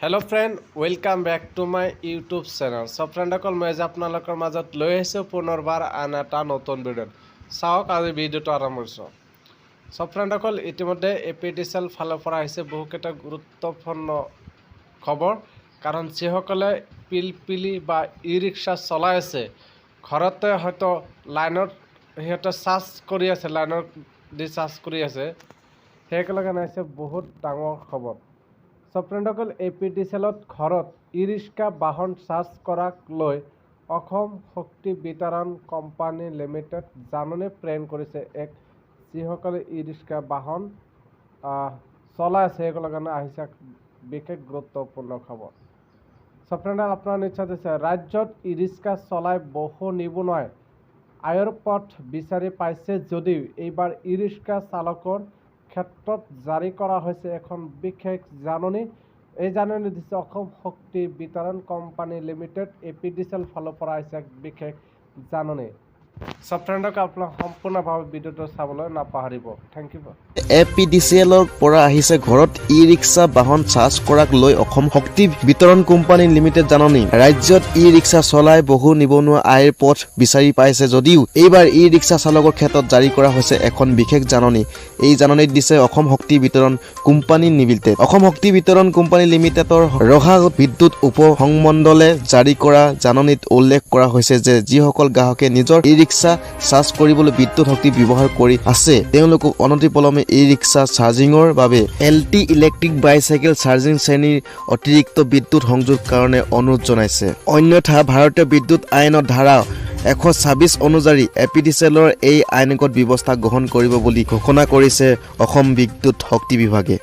Hello friend, welcome back to my YouTube channel. চ' ফ্ৰেণ্ডসকল, মই আজি আপোনালোকৰ মাজত লৈ আহিছোঁ পুনৰবাৰ আন এটা নতুন ভিডিঅ'ত। চাওক, আজি ভিডিঅ'টো আৰম্ভ কৰিছোঁ। চ' ফ্ৰেণ্ডসকল, ইতিমধ্যে এপিডিচিএল ফালৰ পৰা আহিছে বহুকেইটা গুৰুত্বপূৰ্ণ খবৰ, কাৰণ যিসকলে পিলপিলি বা ই ৰিক্সা চলাই আছে, ঘৰতে হয়তো লাইনত সিহঁতে চাৰ্জ কৰি আছে, লাইনত দি চাৰ্জ কৰি আছে, সেইসকলৰ কাৰণে আহিছে বহুত ডাঙৰ খবৰ। চ' ফ্ৰেণ্ডসকল, এপিডিচিএলত ঘৰত ই ৰিক্সা বাহন চাৰ্জ কৰাক লৈ অসম শক্তি বিতৰণ কোম্পানী লিমিটেড জাননী প্ৰেৰণ কৰিছে। এক যিসকলে ই ৰিক্সা বাহন চলাই আছে, সেইসকলৰ কাৰণে আহিছে এক বিশেষ গুৰুত্বপূৰ্ণ খবৰ। চ' ফ্ৰেণ্ড, আপোনাৰ নিশ্চয় দিছে, ৰাজ্যত ই ৰিক্সা চলাই বহু নিবনুৱাই আয়ৰ পথ বিচাৰি পাইছে যদিও এইবাৰ ই ৰিক্সা চালকৰ ক্ষেত্ৰত জাৰি কৰা হৈছে এখন বিশেষ জাননী। এই জাননী দিছে অসম শক্তি বিতৰণ কোম্পানী লিমিটেড, এপিডিচিএল ফালৰ পৰা আহিছে এক বিশেষ জাননী। চ' ফ্ৰেণ্ডক, আপোনাক সম্পূৰ্ণভাৱে ভিডিঅ'টো চাবলৈ নাপাহৰিব। Thank U. এপিডিচিএলৰ পৰা আহিছে ঘৰত ই ৰিক্সা বাহন চাৰ্জ কৰাক লৈ অসম শক্তি বিতৰণ কোম্পানী লিমিটেড জাননী। ৰাজ্যত ই ৰিক্সা চলাই বহু নিবনুৱা আয়ৰ পথ বিচাৰি পাইছে যদিও এইবাৰ ই ৰিক্সা চালকৰ ক্ষেত্ৰত জাৰি কৰা হৈছে এখন বিশেষ জাননী। এই জাননীত দিছে অসম শক্তি বিতৰণ কোম্পানী লিমিটেড। অসম শক্তি বিতৰণ কোম্পানী লিমিটেডৰ ৰহা বিদ্যুৎ উপ সংমণ্ডলে জাৰি কৰা জাননীত উল্লেখ কৰা হৈছে যে যিসকল গ্ৰাহকে নিজৰ ই ৰিক্সা চাৰ্জ কৰিবলৈ বিদ্যুৎ শক্তি ব্যৱহাৰ কৰি আছে, তেওঁলোকক অনতিপলমে ই ৰিক্সা চাৰ্জিঙৰ বাবে এলটি ইলেক্ট্ৰিক বাইচাইকেল চাৰ্জিং শ্ৰেণীৰ অতিৰিক্ত বিদ্যুৎ সংযোগ কাৰণে অনুৰোধ জনাইছে। অন্যথা ভাৰতীয় বিদ্যুৎ আইনৰ ধাৰা 126 অনুযায়ী এপিডিচিএলৰ এই আইনগত ব্যৱস্থা গ্ৰহণ কৰিব বুলি ঘোষণা কৰিছে অসম বিদ্যুৎ শক্তি বিভাগে।